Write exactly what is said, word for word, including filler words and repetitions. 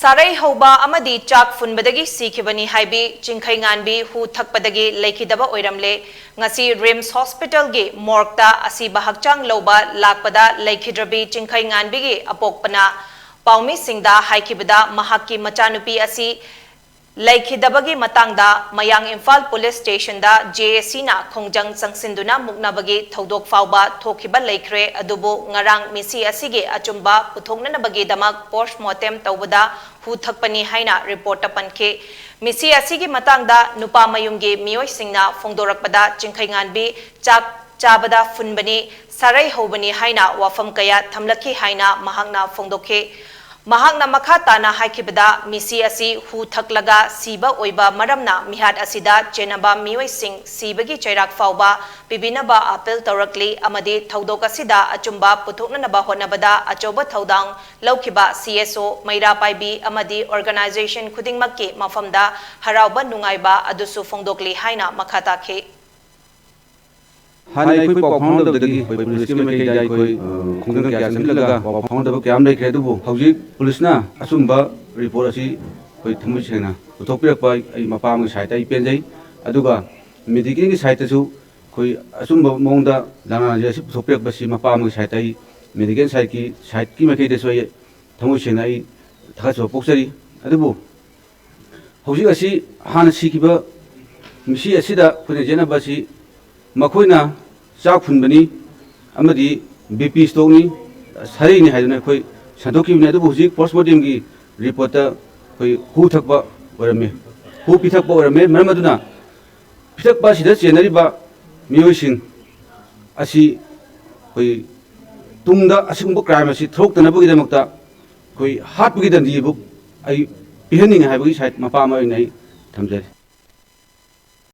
ꯁꯥꯔꯩ ꯍꯧꯕ ꯑꯃꯗꯤ ꯆꯥꯛ ꯐꯨꯟꯕꯗꯒꯤ ꯁꯤꯈꯤꯕꯅꯤ ꯍꯥꯏꯕꯤ ꯆꯤꯡꯈꯩꯉꯥꯟꯕꯤ ꯍꯨ ꯊꯛꯄꯗꯒꯤ ꯂꯩꯈꯤꯗꯕ ꯑꯣꯏꯔꯝꯂꯦ꯫ ꯉꯁꯤ ꯔꯤꯝꯁ ꯍꯣꯁꯄꯤꯇꯥꯜꯒꯤ ꯃꯣꯔꯒꯇ ꯑꯁꯤꯕ ꯍꯛꯆꯥꯡ ꯂꯧꯕ ꯂꯥꯛꯄꯗ ꯂꯩꯈꯤꯗ꯭ꯔꯕꯤ ꯆꯤꯡꯈꯩꯉꯥꯟꯕꯤꯒꯤ ꯑꯄꯣꯛꯄꯅ ꯄꯥꯎꯃꯤꯁꯤꯡꯗ ꯍꯥꯏꯈꯤꯕꯗ ꯃꯍꯥꯛꯀꯤ ꯃꯆꯥꯅꯨꯄꯤ ꯑꯁꯤ ꯂꯩꯈꯤꯗꯕꯒꯤ ꯃꯇꯥꯡꯗ ꯃꯌꯥꯡ ꯏꯝꯐꯥꯜ ꯄꯨꯂꯤꯁ ꯁ꯭ꯇꯦꯁꯟꯗ ꯖꯦ ꯑꯦ ꯁꯤꯅ ꯈꯣꯡꯖꯪ ꯆꯪꯁꯤꯟꯗꯨꯅ ꯃꯨꯛꯅꯕꯒꯤ ꯊꯧꯗꯣꯛ ꯐꯥꯎꯕ ꯊꯣꯛꯈꯤꯕ ꯂꯩꯈ꯭ꯔꯦ꯫ ꯑꯗꯨꯕꯨ ꯉꯔꯥꯡ ꯃꯤꯁꯤ ꯑꯁꯤꯒꯤ ꯑꯆꯨꯝꯕ ꯄꯨꯊꯣꯛꯅꯅꯕꯒꯤꯗꯃꯛ ꯄꯣꯁꯠꯃꯣꯔꯇꯦꯝ ꯇꯧꯕꯗ ꯍꯨ ꯊꯛꯄꯅꯤ ꯍꯥꯏꯅ ꯔꯤꯄꯣꯔꯠꯇ ꯄꯟꯈꯤ꯫ ꯃꯤꯁꯤ ꯑꯁꯤꯒꯤ ꯃꯇꯥꯡꯗ ꯅꯨꯄꯥ ꯃꯌꯨꯝꯒꯤ ꯃꯤꯑꯣꯏꯁꯤꯡꯅ ꯐꯣꯡꯗꯣꯔꯛꯄꯗ ꯆꯤꯡꯈꯩꯉꯥꯟꯕꯤ ꯆꯥꯛ ꯆꯥꯕꯗ ꯐꯨꯟꯕꯅꯤ, ꯁꯥꯔꯩ ꯍꯧꯕꯅꯤ ꯍꯥꯏꯅ ꯋꯥꯐꯝ ꯀꯌꯥ ꯊꯝꯂꯛꯈꯤ ꯍꯥꯏꯅ ꯃꯍꯥꯛꯅ ꯐꯣꯡꯗꯣꯛꯈꯤ꯫ ꯃꯍꯥꯛꯅ ꯃꯈꯥ ꯇꯥꯅ ꯍꯥꯏꯈꯤꯕꯗ, ꯃꯤꯁꯤ ꯑꯁꯤ ꯍꯨ ꯊꯛꯂꯒ ꯁꯤꯕ ꯑꯣꯏꯕ ꯃꯔꯝꯅ ꯃꯤꯍꯥꯠ ꯑꯁꯤꯗ ꯆꯦꯟꯅꯕ ꯃꯤꯑꯣꯏꯁꯤꯡ ꯁꯤꯕꯒꯤ ꯆꯩꯔꯥꯛ ꯐꯥꯎꯕ ꯄꯤꯕꯤꯅꯕ ꯑꯥꯄꯤꯜ ꯇꯧꯔꯛꯂꯤ ꯑꯃꯗꯤ ꯊꯧꯗꯣꯛ ꯑꯁꯤꯗ ꯑꯆꯨꯝꯕ ꯄꯨꯊꯣꯛꯅꯅꯕ ꯍꯣꯠꯅꯕꯗ ꯑꯆꯧꯕ ꯊꯧꯗꯥꯡ ꯂꯧꯈꯤꯕ ꯁꯤ ꯑꯦꯁ ꯑꯣ, ꯃꯩꯔꯥ ꯄꯥꯏꯕꯤ ꯑꯃꯗꯤ ꯑꯣꯔꯒꯅꯥꯏꯖꯦꯁꯟ ꯈꯨꯗꯤꯡꯃꯛꯀꯤ ꯃꯐꯝꯗ ꯍꯔꯥꯎꯕ ꯅꯨꯡꯉꯥꯏꯕ ꯑꯗꯨꯁꯨ ꯐꯣꯡꯗꯣꯛꯂꯤ ꯍꯥꯏꯅ ꯃꯈꯥ ꯇꯥꯈꯤ꯫ ꯍꯥꯟꯅ ꯑꯩꯈꯣꯏ ꯄꯥꯎ ꯐꯥꯎꯅꯗꯕꯗꯒꯤ ꯑꯩꯈꯣꯏ ꯄꯨꯂꯤꯁꯀꯤ ꯃꯥꯏꯀꯩꯗ ꯑꯩꯈꯣꯏ, ꯑ, ꯈꯣꯡꯖꯪ ꯀꯌꯥ ꯆꯪꯁꯤꯜꯂꯒ ꯄꯥꯎ ꯐꯥꯎꯅꯗꯕ ꯀꯌꯥ ꯑꯃ ꯂꯩꯈ꯭ꯔꯦ꯫ ꯑꯗꯨꯕꯨ ꯍꯧꯖꯤꯛ ꯄꯨꯂꯤꯁꯅ ꯑꯆꯨꯝꯕ ꯔꯤꯄꯣꯔꯠ ꯑꯁꯤ ꯑꯩꯈꯣꯏ ꯊꯃꯣꯏ ꯁꯦꯡꯅ ꯄꯨꯊꯣꯛꯄꯤꯔꯛꯄ ꯑꯩ ꯃꯄꯥ ꯑꯃꯒꯤ ꯁꯥꯏꯠꯇ ꯑꯩ ꯄꯦꯟꯖꯩ꯫ ꯑꯗꯨꯒ ꯃꯦꯗꯤꯀꯦꯜꯒꯤ ꯁꯥꯏꯠꯇꯁꯨ ꯑꯩꯈꯣꯏ ꯑꯆꯨꯝꯕ ꯃꯑꯣꯡꯗ ꯂꯥꯟꯅꯥꯁꯦ ꯑꯁꯤ ꯄꯨꯊꯣꯛꯄꯤꯔꯛꯄꯁꯤ ꯃꯄꯥ ꯑꯃꯒꯤ ꯁꯥꯏꯠꯇ ꯑꯩ ꯃꯦꯗꯤꯀꯦꯜ ꯁꯥꯏꯠꯀꯤ, ꯁꯥꯏꯠꯀꯤ ꯃꯥꯏꯀꯩꯗꯁꯨ ꯑꯩ ꯊꯃꯣꯏ ꯁꯦꯡꯅ ꯑꯩ ꯊꯥꯒꯠꯆꯕ ꯐꯣꯡꯗꯣꯛꯆꯔꯤ꯫ ꯑꯗꯨꯕꯨ ꯍꯧꯖꯤꯛ ꯑꯁꯤ ꯍꯥꯟꯅ ꯁꯤꯈꯤꯕ ꯃꯤꯁꯤ ꯑꯁꯤꯗ ꯑꯩꯈꯣꯏꯅ ꯌꯦꯠꯅꯕ ꯑꯁꯤ ꯃꯈꯣꯏꯅ ꯆꯥꯛ ꯐꯨꯟꯕꯅꯤ ꯑꯃꯗꯤ ꯕꯤ ꯄꯤ ꯁ꯭ꯇꯣꯛꯅꯤ, ꯁꯥꯔꯩꯅꯤ ꯍꯥꯏꯗꯨꯅ ꯑꯩꯈꯣꯏ ꯁꯟꯗꯣꯛꯈꯤꯕꯅꯤ꯫ ꯑꯗꯨꯕꯨ ꯍꯧꯖꯤꯛ ꯄꯣꯁꯠꯃꯣꯔꯇꯦꯝꯒꯤ ꯔꯤꯄꯣꯔꯠꯇ ꯑꯩꯈꯣꯏ ꯍꯨ ꯊꯛꯄ ꯑꯣꯏꯔꯝꯃꯦ, ꯍꯨ ꯄꯤꯊꯛꯄ ꯑꯣꯏꯔꯝꯃꯦ꯫ ꯃꯔꯝ ꯑꯗꯨꯅ ꯄꯤꯊꯛꯄ ꯑꯁꯤꯗ ꯆꯦꯟꯅꯔꯤꯕ ꯃꯤꯑꯣꯏꯁꯤꯡ ꯑꯁꯤ ꯑꯩꯈꯣꯏ ꯇꯨꯡꯗ ꯑꯁꯤꯒꯨꯝꯕ ꯀ꯭ꯔꯥꯏꯝ ꯑꯁꯤ ꯊꯣꯛꯇꯅꯕꯒꯤꯗꯃꯛꯇ ꯑꯩꯈꯣꯏ ꯍꯥꯠꯄꯒꯤ ꯗꯟꯗꯤꯕꯨ ꯑꯩ ꯄꯤꯍꯟꯅꯤꯡꯉꯤ ꯍꯥꯏꯕꯒꯤ ꯁꯥꯏꯠ ꯃꯄꯥ ꯑꯃ ꯑꯣꯏꯅ ꯑꯩ ꯊꯝꯖꯔꯤ꯫